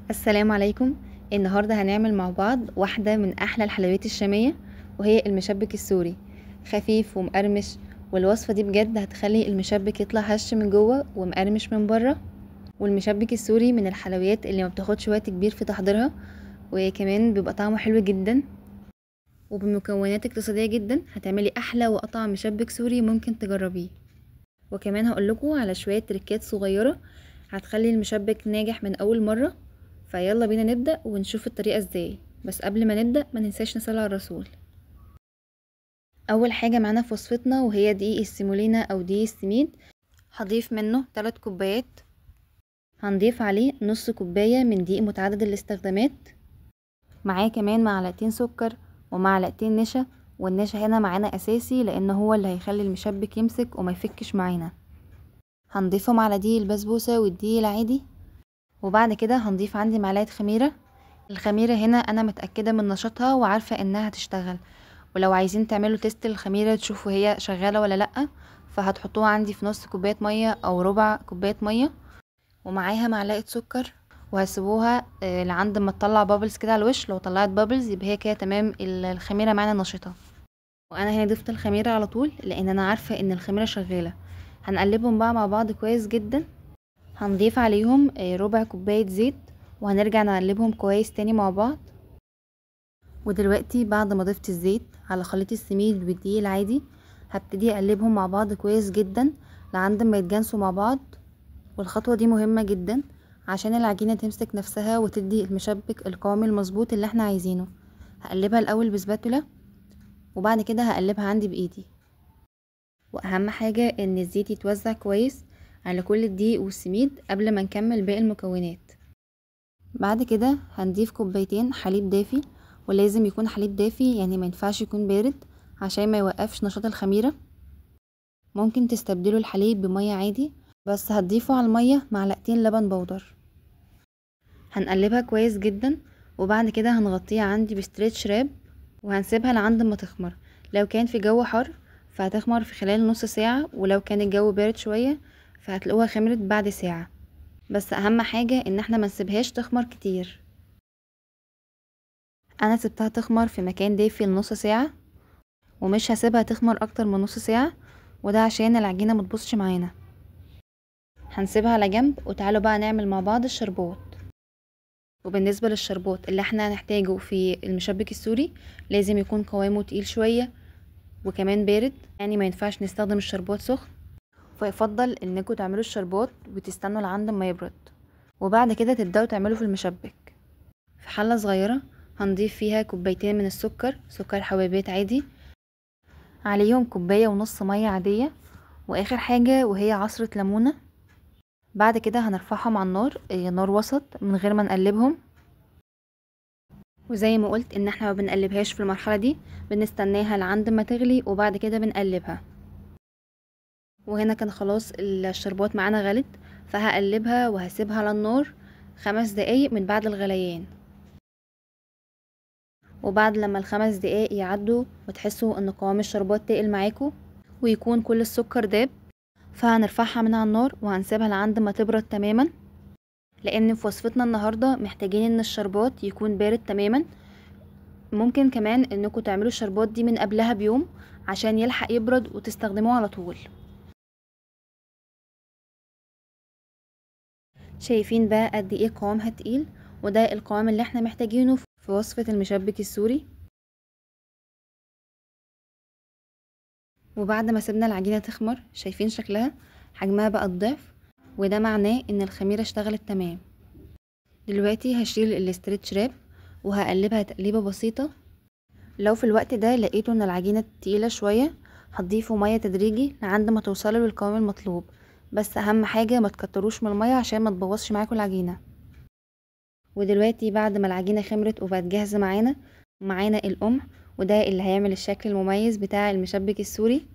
السلام عليكم. النهاردة هنعمل مع بعض واحدة من أحلى الحلويات الشامية، وهي المشبك السوري. خفيف ومقرمش، والوصفة دي بجد هتخلي المشبك يطلع هش من جوه ومقرمش من بره. والمشبك السوري من الحلويات اللي ما بتاخدش وقت كبير في تحضيرها، وكمان بيبقى طعمه حلو جدا، وبمكونات اقتصادية جدا هتعملي أحلى وأطعم مشبك سوري ممكن تجربيه. وكمان هقولكوا على شوية تريكات صغيرة هتخلي المشبك ناجح من أول مرة. فيلا بينا نبدأ ونشوف الطريقة ازاي. بس قبل ما نبدأ ما ننساش نصلي على الرسول. أول حاجة معانا في وصفتنا وهي دقيق السيمولينا أو دقيق السميد. هضيف منه 3 كوبايات، هنضيف عليه نص كوباية من دقيق متعدد الاستخدامات، معاه كمان معلقتين سكر ومعلقتين نشا. والنشا هنا معانا أساسي لأن هو اللي هيخلي المشبك يمسك وما يفكش معانا. هنضيفهم على دقيق البسبوسة والدقيق العادي. وبعد كده هنضيف عندي معلقة خميرة. الخميرة هنا أنا متأكدة من نشاطها وعارفة إنها هتشتغل، ولو عايزين تعملوا test للخميرة تشوفوا هي شغالة ولا لأ، فهتحطوها عندي في نص كوباية مية أو ربع كوباية مية، ومعاها معلقة سكر، وهسيبوها لعند ما تطلع bubbles كده على الوش. لو طلعت bubbles يبقى هي كده تمام، الخميرة معانا نشطة. وأنا هنا ضفت الخميرة على طول لأن أنا عارفة إن الخميرة شغالة. هنقلبهم بقى مع بعض كويس جدا. هنضيف عليهم ربع كوباية زيت، وهنرجع نقلبهم كويس تاني مع بعض. ودلوقتي بعد ما ضفت الزيت على خليط السميد والدقيق العادي، هبتدي اقلبهم مع بعض كويس جدا لعند ما يتجانسوا مع بعض. والخطوة دي مهمة جدا عشان العجينة تمسك نفسها وتدي المشبك القوام المظبوط اللي احنا عايزينه. هقلبها الاول بسباتولا، وبعد كده هقلبها عندي بايدي. واهم حاجة ان الزيت يتوزع كويس على كل الدقيق والسميد قبل ما نكمل باقي المكونات. بعد كده هنضيف كوبايتين حليب دافي، ولازم يكون حليب دافي، يعني ما ينفعش يكون بارد عشان ما يوقفش نشاط الخميرة. ممكن تستبدلوا الحليب بمية عادي، بس هتضيفوا على المية معلقتين لبن بودر. هنقلبها كويس جدا، وبعد كده هنغطيها عندي ب stretch wrap، وهنسيبها لعند ما تخمر. لو كان في جو حر فهتخمر في خلال نص ساعة، ولو كان الجو بارد شوية فهتلاقوها خمرت بعد ساعة. بس اهم حاجة ان احنا ما نسيبهاش تخمر كتير. انا سبتها تخمر في مكان دافي لنص ساعة، ومش هسيبها تخمر اكتر من نص ساعة، وده عشان العجينة ما تبوظش معانا. هنسيبها على جنب، وتعالوا بقى نعمل مع بعض الشربات. وبالنسبة للشربات اللي احنا هنحتاجه في المشبك السوري، لازم يكون قوامه تقيل شوية وكمان بارد، يعني ما ينفعش نستخدم الشربات سخن. فيفضل انكم تعملوا الشربات وتستنوا لعند ما يبرد، وبعد كده تبداوا تعملوا في المشبك. في حله صغيرة هنضيف فيها كوبايتين من السكر، سكر حبيبات عادي، عليهم كوباية ونص مية عادية، واخر حاجة وهي عصره ليمونه. بعد كده هنرفعهم على النار، نار وسط، من غير ما نقلبهم. وزي ما قلت ان احنا ما بنقلبهاش في المرحلة دي، بنستناها لعند ما تغلي وبعد كده بنقلبها. وهنا كان خلاص الشربات معانا غلت، فهقلبها وهسيبها على النار 5 دقايق من بعد الغليان. وبعد لما ال5 دقايق يعدوا وتحسوا ان قوام الشربات تقل معاكم ويكون كل السكر داب، فهنرفعها من على النار وهنسيبها لعند ما تبرد تماما، لان في وصفتنا النهارده محتاجين ان الشربات يكون بارد تماما. ممكن كمان انكم تعملوا الشربات دي من قبلها بيوم عشان يلحق يبرد وتستخدموه على طول. شايفين بقى قد ايه قوامها تقيل، وده القوام اللي احنا محتاجينه في وصفة المشبك السوري. وبعد ما سيبنا العجينة تخمر، شايفين شكلها، حجمها بقى الضعف، وده معناه ان الخميرة اشتغلت تمام. دلوقتي هشيل ال stretch wrap وهقلبها تقليبة بسيطة. لو في الوقت ده لقيتوا ان العجينة تقيلة شوية، هتضيفوا مية تدريجي لعند ما توصلوا للقوام المطلوب، بس اهم حاجة ما تكتروش من المية عشان ما تبوظش معاكم العجينة. ودلوقتي بعد ما العجينة خمرت وبقت جاهزة معانا القمع، وده اللي هيعمل الشكل المميز بتاع المشبك السوري.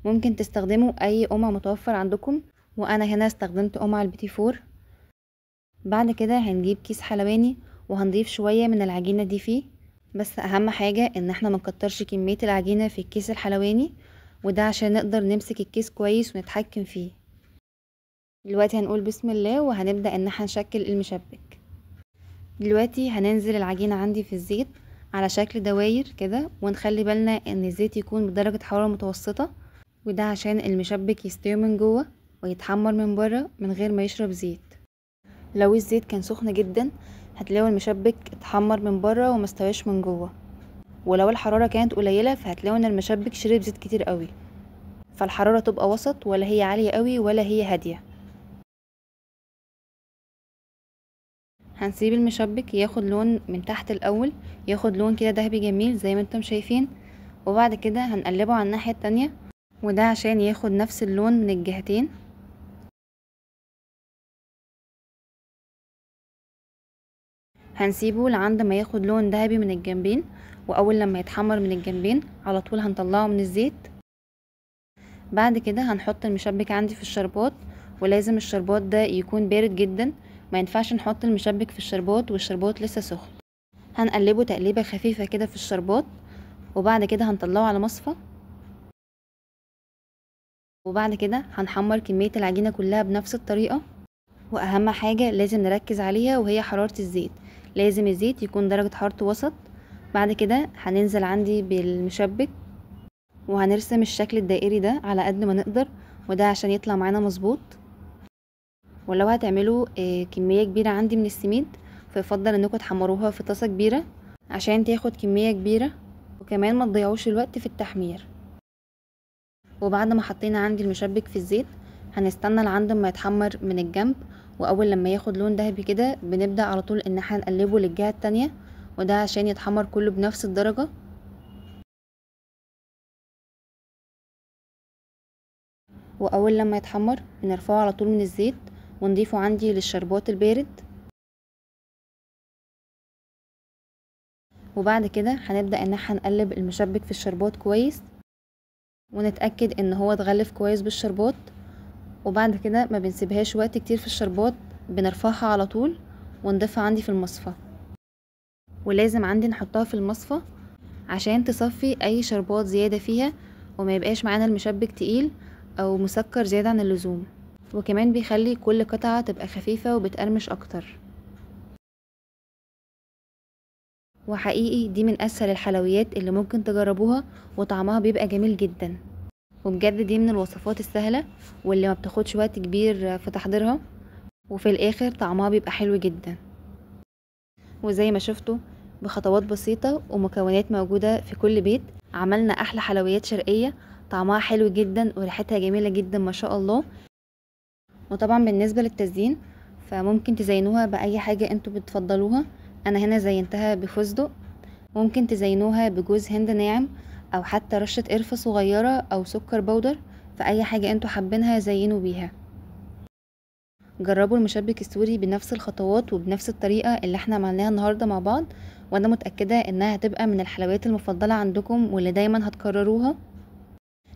ممكن تستخدموا اي قمع متوفر عندكم، وانا هنا استخدمت قمع البيتي فور. بعد كده هنجيب كيس حلواني وهنضيف شوية من العجينة دي فيه، بس اهم حاجة ان احنا ما نكترش كمية العجينة في الكيس الحلواني، وده عشان نقدر نمسك الكيس كويس ونتحكم فيه. دلوقتي هنقول بسم الله وهنبدأ ان احنا نشكل المشبك. دلوقتي هننزل العجينة عندي في الزيت على شكل دواير كده، ونخلي بالنا ان الزيت يكون بدرجة حرارة متوسطة، وده عشان المشبك يستوي من جوه ويتحمر من بره من غير ما يشرب زيت. لو الزيت كان سخن جدا هتلاقوا المشبك اتحمر من بره وما استواش من جوه، ولو الحرارة كانت قليلة فهتلاقوا ان المشبك شرب زيت كتير قوي. فالحرارة تبقى وسط، ولا هي عالية قوي ولا هي هادية. هنسيب المشبك ياخد لون من تحت الاول، ياخد لون كده دهبي جميل زي ما انتم شايفين، وبعد كده هنقلبه على الناحية التانية، وده عشان ياخد نفس اللون من الجهتين. هنسيبه لعند ما ياخد لون ذهبي من الجنبين، واول لما يتحمر من الجنبين على طول هنطلعه من الزيت. بعد كده هنحط المشبك عندي في الشربات، ولازم الشربات ده يكون بارد جدا، ما ينفعش نحط المشبك في الشربات والشربات لسه سخن. هنقلبه تقليبه خفيفه كده في الشربات، وبعد كده هنطلعه على مصفى. وبعد كده هنحمر كميه العجينه كلها بنفس الطريقه. واهم حاجه لازم نركز عليها وهي حراره الزيت، لازم الزيت يكون درجه حرارته وسط. بعد كده هننزل عندي بالمشبك وهنرسم الشكل الدائري ده على قد ما نقدر، وده عشان يطلع معانا مظبوط. ولو هتعملوا كمية كبيرة عندي من السميد فيفضل انكم تحمروها في طاسة كبيرة عشان تاخد كمية كبيرة، وكمان ما تضيعوش الوقت في التحمير. وبعد ما حطينا عندي المشبك في الزيت هنستنى لعند ما يتحمر من الجنب، واول لما ياخد لون ذهبي كده بنبدأ على طول ان احنا نقلبه للجهة التانية، وده عشان يتحمر كله بنفس الدرجة. واول لما يتحمر بنرفعه على طول من الزيت ونضيفه عندي للشربات البارد. وبعد كده هنبدأ ان احنا نقلب المشبك في الشربات كويس، ونتأكد ان هو اتغلف كويس بالشربات. وبعد كده ما بنسيبهاش وقت كتير في الشربات، بنرفعها على طول ونضيفها عندي في المصفى. ولازم عندي نحطها في المصفى عشان تصفي اي شربات زيادة فيها، وما يبقاش معانا المشبك تقيل او مسكر زيادة عن اللزوم، وكمان بيخلي كل قطعة تبقى خفيفة وبتقرمش اكتر. وحقيقي دي من اسهل الحلويات اللي ممكن تجربوها، وطعمها بيبقى جميل جدا. وبجد دي من الوصفات السهلة واللي ما بتاخدش وقت كبير في تحضيرها، وفي الاخر طعمها بيبقى حلو جدا. وزي ما شفتوا بخطوات بسيطة ومكونات موجودة في كل بيت عملنا احلى حلويات شرقية طعمها حلو جدا وريحتها جميلة جدا ما شاء الله. وطبعا بالنسبة للتزيين فممكن تزينوها بأي حاجة انتوا بتفضلوها. انا هنا زينتها بفستق، ممكن تزينوها بجوز هند ناعم او حتى رشة قرفة صغيرة او سكر بودر، فأي حاجة انتوا حابينها زينوا بيها. جربوا المشبك السوري بنفس الخطوات وبنفس الطريقة اللي احنا عملناها النهاردة مع بعض، وانا متأكدة انها هتبقى من الحلويات المفضلة عندكم واللي دايما هتكرروها،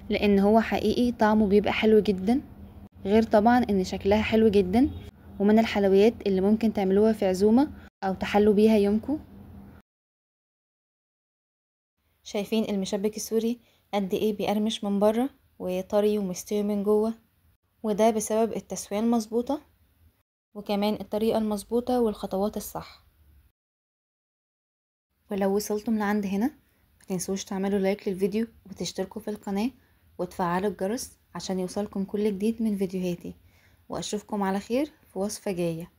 لان هو حقيقي طعمه بيبقى حلو جدا، غير طبعا ان شكلها حلو جدا، ومن الحلويات اللي ممكن تعملوها في عزومة او تحلوا بيها يومكم. شايفين المشبك السوري قد ايه بيقرمش من بره وطري ومستوي من جوه، وده بسبب التسوية المظبوطة وكمان الطريقة المظبوطة والخطوات الصح. ولو وصلتم لعند هنا متنسوش تعملوا لايك للفيديو وتشتركوا في القناة وتفعلوا الجرس عشان يوصلكم كل جديد من فيديوهاتي، واشوفكم على خير في وصفة جاية.